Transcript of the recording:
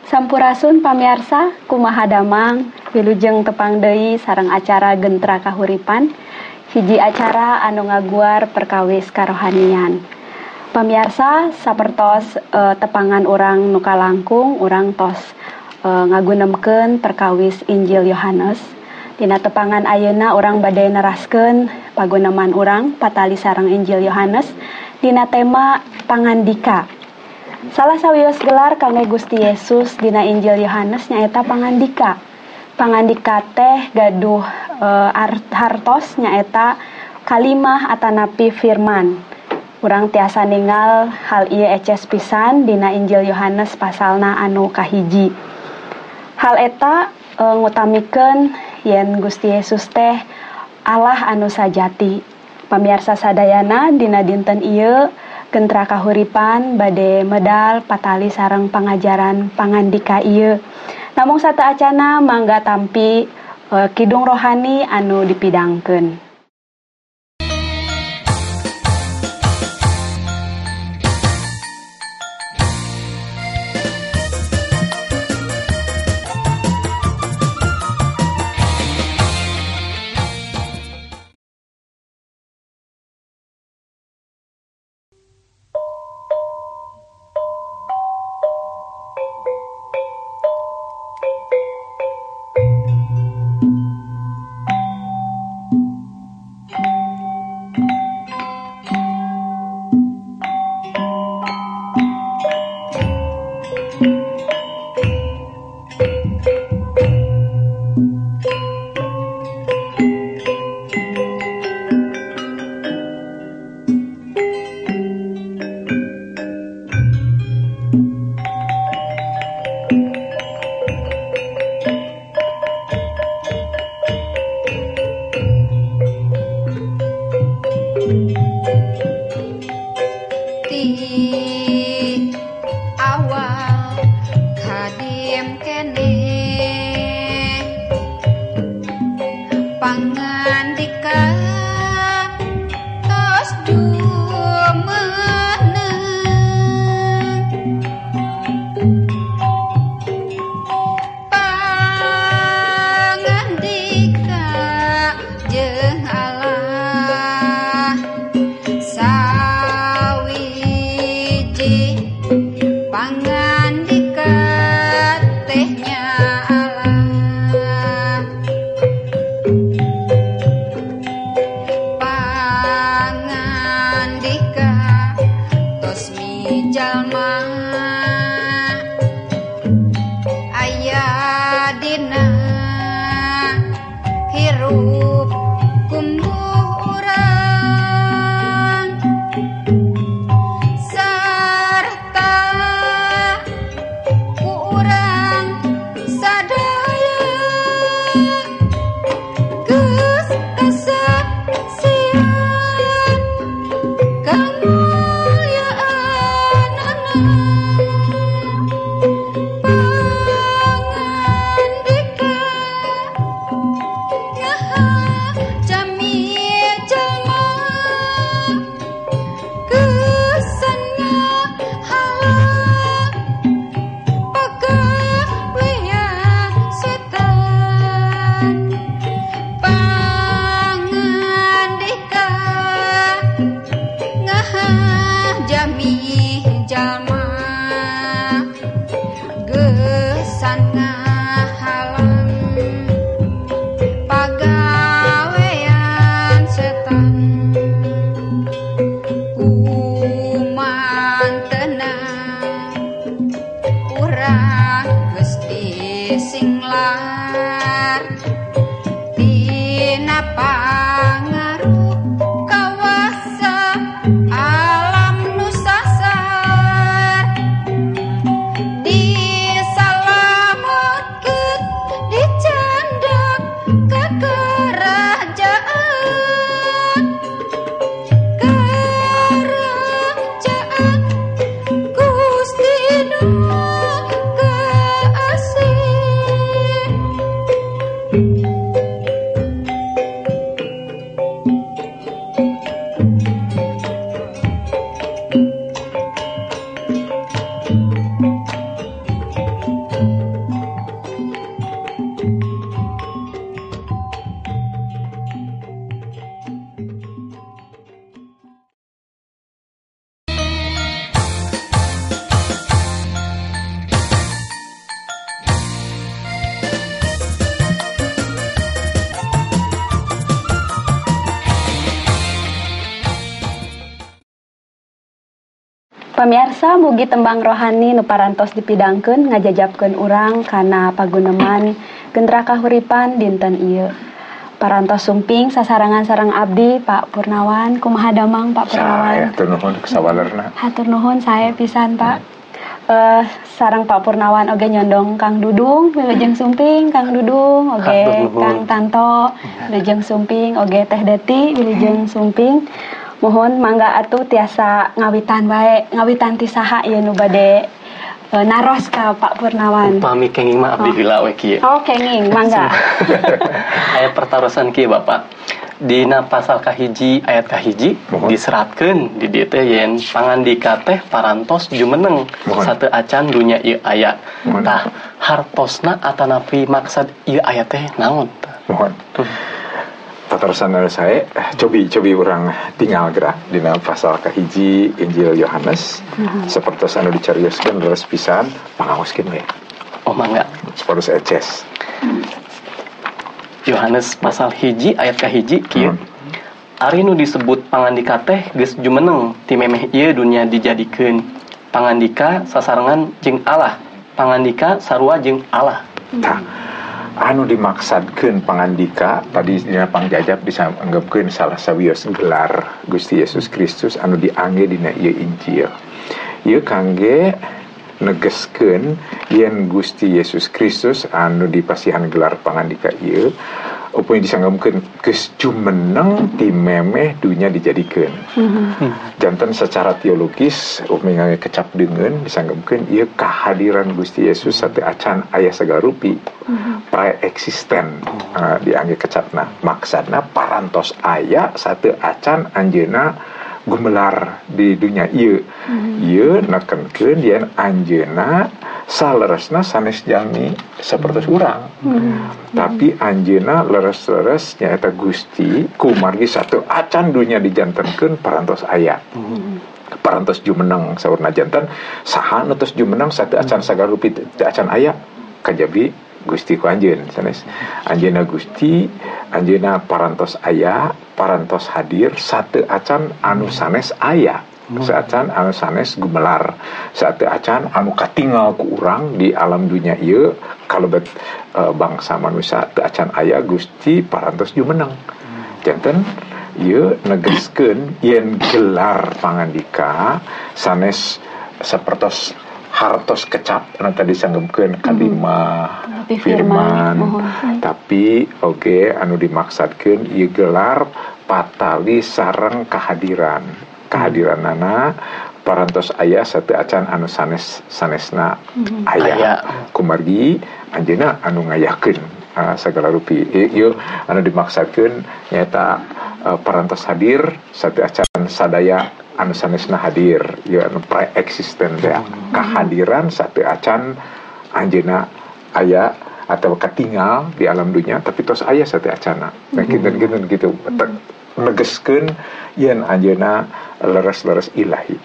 Sampurasun pamiarsa, kumaha damang, wilujeng tepang deui sareng acara Gentra Kahuripan, hiji acara anu ngaguar perkawis karohanian. Pamiarsa, sapertos tepangan urang nu kalangkung, urang tos ngagunemkeun perkawis Injil Yohanes. Dina tepangan ayeuna urang bade neraskeun paguneman urang patali sareng Injil Yohanes dina tema pangandika. Salah sawios gelar kangge Gusti Yesus dina Injil Yohanes nyaeta pangandika. Pangandika teh gaduh hartos nyaeta kalimah atanapi firman. Urang tiasa ningal hal ieu eces pisan dina Injil Yohanes pasalna anu kahiji. Hal eta ngutamikeun yen Gusti Yesus teh Allah anu sajati. Pamiarsa sadayana dina dinten ieu Gentra Kahuripan bade medal patali sareng pangajaran pangandika ieu. Namung sateuacana mangga tampi kidung rohani anu dipidangkeun. Tina pangaruh kawasa alam nusasa. Pamiarsa, mugi tembang rohani nu parantos dipidangkeun ngajajabkeun urang kana paguneman Gentra Kahuripan dinten ieu. Parantos sumping sasarengan sareng abdi Pak Purnawan. Kumaha damang, Pak Purnawan? Sae, hatur nuhun sawalerna. Hatur nuhun, sae pisan, Pak. Sareng Pak Purnawan oge nyondong Kang Dudung, wilujeng sumping Kang Dudung, oge Hatur nuhun. Kang Tanto, wilujeng sumping, oge Teh Deti, wilujeng sumping. Mohon mangga atuh tiasa ngawitan wae, ngawitan ti saha ieu nu bade naros ka Pak Purnawan? Upami kenging mah abdi heula we kieu. Oh, kenging, mangga. Aya pertarosan kieu, Bapak. Dina pasal kahiji ayat kahiji Mohon. Diseratkeun di dieu teh yen pangandika teh parantos jumeneng Mohon. Sateuacan dunya ieu aya. Mohon. Tah, hartosna atanapi maksad ieu aya teh naon tah? Mohon. Patarosan anu sae, cobi cobi urang tingal gerak dina pasal kahiji Injil Yohanes. Sapertos anu dicarioskeun leres pisan, pangaoskeun we. Oh, mangga. Sapertos eces. Yohanes pasal 1 ayat kahiji kieu. Ari nu disebut pangandika teh geus jumeneng ti memeh ieu dunya dijadikeun. Pangandika sasarengan jeung Allah. Pangandika sarua jeung Allah. Tah, anu dimaksadkeun pangandika tadi dina pangjajab disanggepkeun salah sawios gelar Gusti Yesus Kristus anu diangge dina ieu Injil. Ieu kangge negeskeun yen Gusti Yesus Kristus anu dipasihan gelar pangandika ieu upami disanggemkeun geus jumeneng ti memeh dunya dijadikeun. Janten secara teologis upami ngangge kecap deungeun disanggemkeun ieu kehadiran Gusti Yesus sateuacan aya sagala rupi. Praeksisten diangge kecapna. Maksadna parantos aya sateuacan anjeunna gumelar di dunia ieu. Ieu nekenkeun yen anjeunna saleresna sanes jalmi sapertos urang. Tapi anjeunna leres-leres nyaeta Gusti kumargi sateuacan dunya dijantenkeun parantos aya. Parantos jumeneng saurna janten saha nu tos jumeneng sateuacan sagala rupi teu acan aya kajabi Gusti ku anjeun sanes. Anjeunna Gusti, anjeunna parantos aya, parantos hadir sateuacan anu sanes aya. Sateuacan anu sanes gumelar, sateuacan anu katingal ku urang di alam dunya ieu kalebet bangsa manusia teu acan aya Gusti parantos jumeneng. Janten ieu negeskeun yen gelar pangandika sanes sapertos hartos kecap anu tadi sanggemkeun kalimah Tapi firman, firman. Mohon. Tapi oge anu dimaksadkeun ieu gelar patali sareng kehadiran. Kehadiranana parantos aya sateuacan anu sanes sanesna aya. Aya. Kumargi anjeunna anu ngayakeun sagala rupi. Ieu anu dimaksadkeun nyaeta parantos hadir sateuacan sadaya anu sanesna hadir. Ieu anu preeksisten teh. Kehadiran sateuacan anjeunna aya atau katingal di alam dunia tapi tos aya sateuacanna. Nah, kinten-kinten gitu. Negeskeun yen anjeunna leres-leres ilahi.